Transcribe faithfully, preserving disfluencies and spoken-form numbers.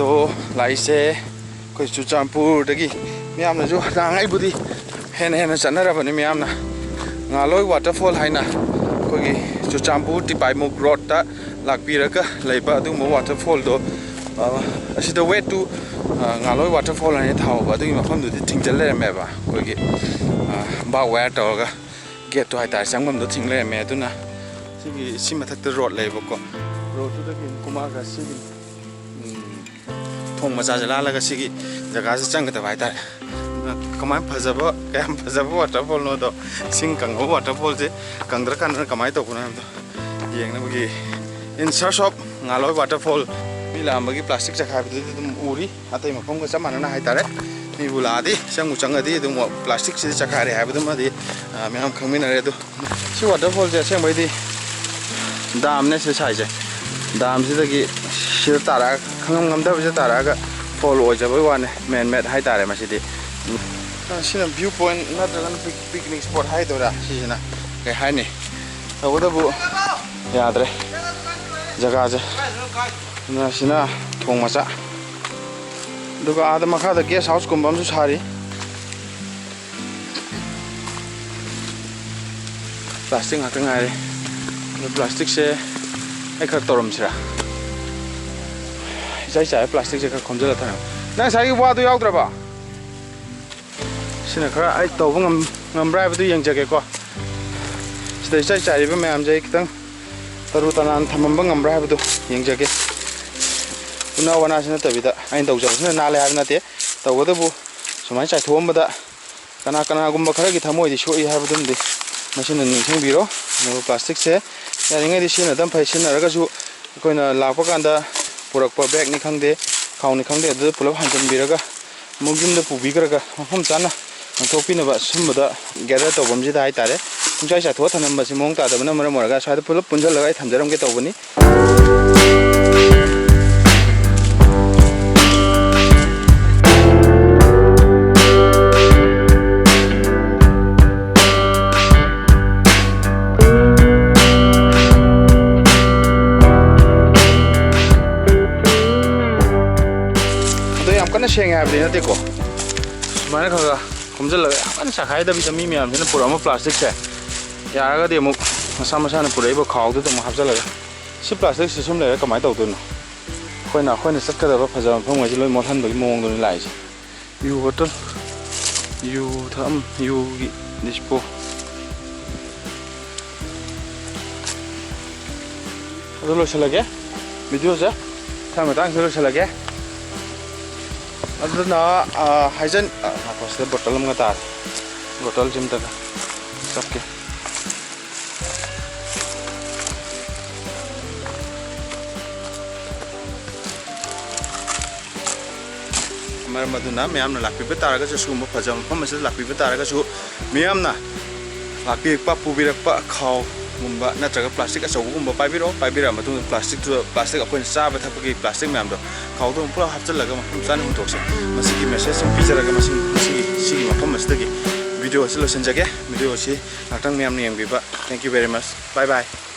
ꯑꯣ, ꯂꯥꯛꯏꯁꯦ ꯑꯩꯈꯣꯏ ꯆꯨꯔꯆꯥꯟꯄꯨꯔꯗꯒꯤ꯫ ꯃꯤꯌꯥꯝꯅꯁꯨ ꯅꯍꯥꯟꯉꯩꯕꯨꯗꯤ ꯍꯦꯟꯅ ꯍꯦꯟꯅ ꯆꯠꯅꯔꯕꯅꯤ꯫ ꯃꯤꯌꯥꯝꯅ ꯉꯥꯂꯣꯏ ꯋꯥꯇꯔꯐꯣꯜ ꯍꯥꯏꯅ ꯑꯩꯈꯣꯏꯒꯤ ꯆꯨꯔꯆꯥꯟꯄꯨꯔ ꯇꯤꯄꯥꯏꯃꯨꯛ ꯔꯣꯗꯇ ꯂꯥꯛꯄꯤꯔꯒ ꯂꯩꯕ ꯑꯗꯨꯒꯨꯝꯕ ꯋꯥꯇꯔꯐꯣꯜꯗꯣ, ꯑ, ꯑꯁꯤꯗ "Way to, ꯑ, ꯉꯥꯂꯣꯏ ꯋꯥꯇꯔꯐꯣꯜ" ꯍꯥꯏꯅ ꯊꯥꯍꯧꯕ ꯑꯗꯨꯒꯤ ꯃꯐꯝꯗꯨꯗꯤ ꯊꯤꯡꯖꯤꯜ ꯂꯩꯔꯝꯃꯦꯕ꯫ ꯑꯩꯈꯣꯏꯒꯤ, ꯑ, ꯕꯥꯔꯕ ꯋꯥꯌꯔ ꯇꯧꯔꯒ ꯒꯦꯠꯇꯣ ꯍꯥꯏꯇꯥꯔꯦ, ꯆꯪꯐꯝꯗꯣ ꯊꯤꯡ ꯂꯩꯔꯝꯃꯦ꯫ ꯑꯗꯨꯅ ꯁꯤꯒꯤ, ꯁꯤ ꯃꯊꯛꯇ ꯔꯣꯗ ꯂꯩꯌꯦꯕꯀꯣ, ꯔꯣꯗꯇꯨꯗꯒꯤ ꯀꯨꯝꯃꯛꯑꯒ ꯁꯤꯒꯤ, ꯎꯝ, ꯊꯣꯡ ꯃꯆꯥꯁꯦ ꯂꯥꯜꯂꯒ ꯁꯤꯒꯤ ꯖꯒꯥꯁꯦ ꯆꯪꯒꯗꯕ ꯍꯥꯏꯇꯥꯔꯦ꯫ ꯑꯗꯨꯅ ꯀꯃꯥꯏꯅ ꯐꯖꯕ, ꯀꯌꯥꯝ ꯐꯖꯕ ꯋꯥꯇꯔꯐꯣꯜꯅꯣꯗꯣ, ꯏꯁꯤꯡ ꯀꯪꯉꯕ ꯋꯥꯇꯔꯐꯣꯜꯁꯦ ꯀꯪꯗ꯭ꯔꯀꯥꯟꯗꯅ ꯀꯃꯥꯏꯅ ꯇꯧꯕꯅꯣ ꯍꯥꯏꯕꯗꯣ ꯌꯦꯡꯅꯕꯒꯤ, "In search of Ngaloi waterfall", ꯃꯤ ꯂꯥꯛꯑꯝꯕꯒꯤ ꯄ꯭ꯂꯥꯁꯇꯤꯛ ꯆꯈꯥꯏꯕꯗꯨꯗꯤ ꯑꯗꯨꯝ ꯎꯔꯤ꯫ ꯑꯇꯩ ꯃꯐꯝꯒ ꯆꯞ ꯃꯥꯟꯅꯅ ꯍꯥꯏꯇꯥꯔꯦ꯫ ꯃꯤꯕꯨ ꯂꯥꯛꯑꯗꯤ, ꯆꯪꯕꯨ ꯆꯪꯉꯗꯤ ꯑꯗꯨꯝ ꯄ꯭ꯂꯥꯁꯇꯤꯛꯁꯤꯗꯤ ꯆꯈꯥꯏꯔꯦ ꯍꯥꯏꯕꯗꯨꯃꯗꯤ, ꯑ, ꯃꯌꯥꯝ ꯈꯪꯃꯤꯟꯅꯔꯦ꯫ ꯑꯗꯨ ꯁꯤ ꯋꯥꯇꯔꯐꯣꯜꯁꯦ ꯑꯁꯦꯡꯕꯩꯗꯤ ꯗꯥꯝꯅꯦ ꯁꯤ ꯁꯥꯏꯁꯦ꯫ ꯗꯥꯝꯁꯤꯗꯒꯤ ꯁꯤꯗ ꯇꯥꯔꯛꯑꯒ, ꯈꯪꯉꯝ ꯉꯝꯗꯕꯁꯤꯗ ꯇꯥꯔꯛꯑꯒ ꯐꯣꯜ ꯑꯣꯏꯖꯕꯩ ꯋꯥꯅꯦ, ꯃꯦꯟ ꯃꯦꯗ ꯍꯥꯏꯇꯥꯔꯦ ꯃꯁꯤꯗꯤ꯫ ꯑ, ꯁꯤꯅ ꯚ꯭ꯌꯨ ꯄꯣꯏꯟꯠ ꯅꯠꯇ꯭ꯔꯒꯅ ꯄꯤꯛ-, ꯄꯤꯛꯅꯤꯛ ꯁ꯭ꯄꯣꯠ ꯍꯥꯏꯗꯣꯏꯔꯥ, ꯁꯤꯁꯤꯅ ꯀꯩ ꯍꯥꯏꯅꯤ? ꯇꯧꯕꯇꯕꯨ ꯌꯥꯗ꯭ꯔꯦ ꯖꯒꯥꯁꯦ꯫ ꯑꯗꯨꯅ ꯁꯤꯅ ꯊꯣꯡ ꯃꯆꯥ꯫ ꯑꯗꯨꯒ ꯑꯥꯗ ꯃꯈꯥꯗ ꯒꯦꯁ ꯍꯥꯎꯁꯀꯨꯝꯕ ꯑꯃꯁꯨ ꯁꯥꯔꯤ꯫ ꯄ꯭ꯂꯥꯁꯇꯤꯛ ꯉꯥꯛꯇ ꯉꯥꯏꯔꯦ꯫ ꯑꯗꯣ ꯄ꯭ꯂꯥꯁꯇꯤꯛꯁꯦ ꯑꯩ ꯈꯔ ꯇꯧꯔꯝꯁꯤꯔꯥ? ꯏꯆꯥꯏ ꯆꯥꯏꯕ ꯄ꯭ꯂꯥꯁꯇꯤꯛꯁꯦ ꯈꯔ ꯈꯣꯝꯖꯤꯜꯂ ꯊꯝꯃꯦ꯫ ꯅꯪ ꯉꯁꯥꯏꯒꯤ ꯋꯥꯗꯨ ꯌꯥꯎꯗ꯭ꯔꯕꯣ? ꯁꯤꯅ ꯈꯔ ꯑꯩ ꯇꯧꯕ ꯉꯝ-, ꯉꯝꯕ꯭ꯔꯥ ꯍꯥꯏꯕꯗꯨ ꯌꯦꯡꯖꯒꯦꯀꯣ꯫ ꯁꯤꯗ ꯏꯆꯥꯏ ꯆꯥꯏꯔꯤꯕ ꯃꯌꯥꯝꯁꯦ ꯑꯩ ꯈꯤꯇꯪ ꯇꯔꯨ ꯇꯅꯥꯟ ꯊꯝꯃꯝꯕ ꯉꯝꯕ꯭ꯔꯥ ꯍꯥꯏꯕꯗꯨ ꯌꯦꯡꯖꯒꯦ꯫ ꯎꯅꯥ ꯋꯥꯅꯥꯁꯤ ꯅꯠꯇꯕꯤꯗ, ꯑꯩꯅ ꯇꯧꯖꯕꯁꯤꯅ ꯅꯥꯜꯂꯦ ꯍꯥꯏꯕ ꯅꯠꯇꯦ, ꯇꯧꯕꯇꯕꯨ ꯁꯨꯃꯥꯏꯅ ꯆꯥꯏꯊꯣꯛꯑꯝꯕꯗ ꯀꯅꯥ ꯀꯅꯥꯒꯨꯝꯕ ꯈꯔꯒꯤ ꯊꯃꯣꯏꯗꯤ ꯁꯣꯛꯏ ꯍꯥꯏꯕꯗꯨꯃꯗꯤ ꯃꯁꯤꯅ ꯅꯤꯡꯁꯤꯡꯕꯤꯔꯣ꯫ ꯑꯗꯨꯒ ꯄ꯭ꯂꯥꯁꯇꯤꯛꯁꯦ ꯌꯥꯔꯤꯉꯩꯗꯤ ꯁꯤꯖꯤꯟꯅꯗꯕ ꯐꯩ꯫ ꯁꯤꯖꯤꯟꯅꯔꯒꯁꯨ ꯑꯩꯈꯣꯏꯅ ꯂꯥꯛꯄ ꯀꯥꯟꯗ ꯄꯨꯔꯛꯄ ꯕꯦꯒꯅꯤ ꯈꯪꯗꯦ, ꯈꯥꯎꯅꯤ ꯈꯪꯗꯦ, ꯑꯗꯨꯗ ꯄꯨꯂꯞ ꯍꯥꯟꯖꯟꯕꯤꯔꯒ ꯑꯃꯨꯛ ꯌꯨꯝꯗ ꯄꯨꯕꯤꯈ꯭ꯔꯒ ꯃꯐꯝ ꯆꯥꯅ ꯂꯪꯊꯣꯛꯄꯤꯅꯕ ꯁꯨꯝꯕꯗ ꯒꯦꯗꯔ ꯇꯧꯐꯝꯁꯤꯗ ꯍꯥꯏꯇꯥꯔꯦ꯫ ꯄꯨꯡꯆꯥꯏ ꯆꯥꯏꯊꯣꯛꯑ ꯊꯝꯂꯝꯕꯁꯤ ꯃꯑꯣꯡ ꯇꯥꯗꯕꯅ ꯃꯔꯝ ꯑꯣꯏꯔꯒ ꯁ꯭ꯋꯥꯏꯗ ꯄꯨꯂꯞ ꯄꯨꯟꯁꯤꯜꯂꯒ ꯑꯩ ꯊꯝꯖꯔꯝꯒꯦ ꯇꯧꯕꯅꯤ꯫ ꯀꯟꯅ ꯁꯦꯡꯉꯦ ꯍꯥꯏꯕꯗꯤ ꯅꯠꯇꯦꯀꯣ, ꯁꯨꯃꯥꯏꯅ ꯈꯔ ꯈꯔ ꯈꯣꯝꯖꯤꯜꯂꯒ ꯌꯥꯝ ꯀꯟꯅ ꯆꯥꯈꯥꯏꯗꯕꯤꯗ, ꯃꯤ ꯃꯌꯥꯝꯁꯤꯅ ꯄꯨꯔꯛꯑꯝꯕ ꯄ꯭ꯂꯥꯁꯇꯤꯛꯁꯦ ꯌꯥꯔꯒꯗꯤ ꯑꯃꯨꯛ ꯃꯁꯥ ꯃꯁꯥꯅ ꯄꯨꯔꯛꯏꯕ ꯈꯥꯎꯗꯨꯗ ꯑꯃꯨꯛ ꯍꯥꯞꯆꯤꯜꯂꯒ, ꯁꯤ ꯄ꯭ꯂꯥꯁꯇꯤꯛꯁꯤ ꯁꯨꯝ ꯂꯩꯔꯒ ꯀꯃꯥꯏꯅ ꯇꯧꯗꯣꯏꯅꯣ? ꯑꯩꯈꯣꯏꯅ, ꯑꯩꯈꯣꯏꯅ ꯆꯠꯀꯗꯕ ꯐꯖꯕ ꯃꯐꯝꯈꯩꯁꯦ ꯂꯣꯏ ꯃꯣꯠꯍꯟꯕꯒꯤ ꯃꯑꯣꯡꯗꯨꯅꯤ ꯂꯥꯛꯏꯁꯦ꯫ ꯌꯨ ꯕꯣꯇꯜ, ꯌꯨ ꯊꯛꯑꯝ, ꯌꯨꯒꯤ ꯗꯤꯁꯄꯣ꯫ ꯑꯗꯨ ꯂꯣꯏꯁꯤꯜꯂꯒꯦ ꯚꯤꯗꯤꯑꯣꯁꯦ, ꯃꯊꯪ ꯃꯇꯥꯡꯁꯤꯗ ꯂꯣꯏꯁꯤꯜꯂꯒꯦ꯫ ꯑꯗꯨꯅ, ꯑ, ꯍꯥꯏꯖꯟ-, ꯑ, ꯉꯥꯏꯈꯣ, ꯁꯤꯗ ꯕꯣꯇꯜ ꯑꯃꯒ ꯇꯥꯔꯦ꯫ ꯕꯣꯇꯜꯁꯤ ꯑꯝꯇꯒ ꯆꯞꯀꯦ꯫ ꯃꯔꯝ ꯑꯗꯨꯅ ꯃꯌꯥꯝꯅ ꯂꯥꯛꯄꯤꯕ ꯇꯥꯔꯒꯁꯨ, ꯁꯤꯒꯨꯝꯕ ꯐꯖꯕ ꯃꯐꯝ ꯑꯁꯤꯗ ꯂꯥꯛꯄꯤꯕ ꯇꯥꯔꯒꯁꯨ, ꯃꯤꯌꯥꯝꯅ ꯂꯥꯛꯄꯤꯔꯛꯄ, ꯄꯨꯕꯤꯔꯛꯄ ꯈꯥꯎꯒꯨꯝꯕ ꯅꯠꯇ꯭ꯔꯒ ꯄ꯭ꯂꯥꯁꯇꯤꯛ ꯑꯆꯧꯕꯒꯨꯝꯕ ꯄꯥꯏꯕꯤꯔꯛꯑꯣ꯫ ꯄꯥꯏꯕꯤꯔꯛꯑ ꯃꯇꯨꯡꯗ ꯄ꯭ꯂꯥꯁꯇꯤꯛꯇꯨꯗ, ꯄ꯭ꯂꯥꯁꯇꯤꯛ ꯑꯩꯈꯣꯏꯅ ꯆꯥꯕ ꯊꯛꯄꯒꯤ ꯄ꯭ꯂꯥꯁꯇꯤꯛ ꯃꯌꯥꯝꯗꯣ ꯈꯥꯎꯗ ꯑꯃꯨꯛ ꯄꯨꯂꯞ ꯍꯥꯞꯆꯤꯜꯂꯒ ꯃꯐꯝ ꯆꯥꯅ ꯍꯨꯟꯗꯣꯛꯁꯦ꯫ ꯃꯁꯤꯒꯤ ꯃꯦꯁꯦꯖ ꯑꯃ ꯄꯤꯖꯔꯒ ꯃꯁꯤ, ꯃꯁꯤꯒꯤ, ꯁꯤꯒꯤ ꯃꯐꯝ ꯑꯁꯤꯗꯒꯤ ꯚꯤꯗꯤꯑꯣ ꯑꯁꯤ ꯂꯣꯏꯁꯤꯟꯖꯒꯦ꯫ ꯚꯤꯗꯤꯑꯣ ꯑꯁꯤ ꯉꯥꯛꯇꯪ ꯃꯌꯥꯝꯅ ꯌꯦꯡꯕꯤꯕ, thank you very much, bye bye꯫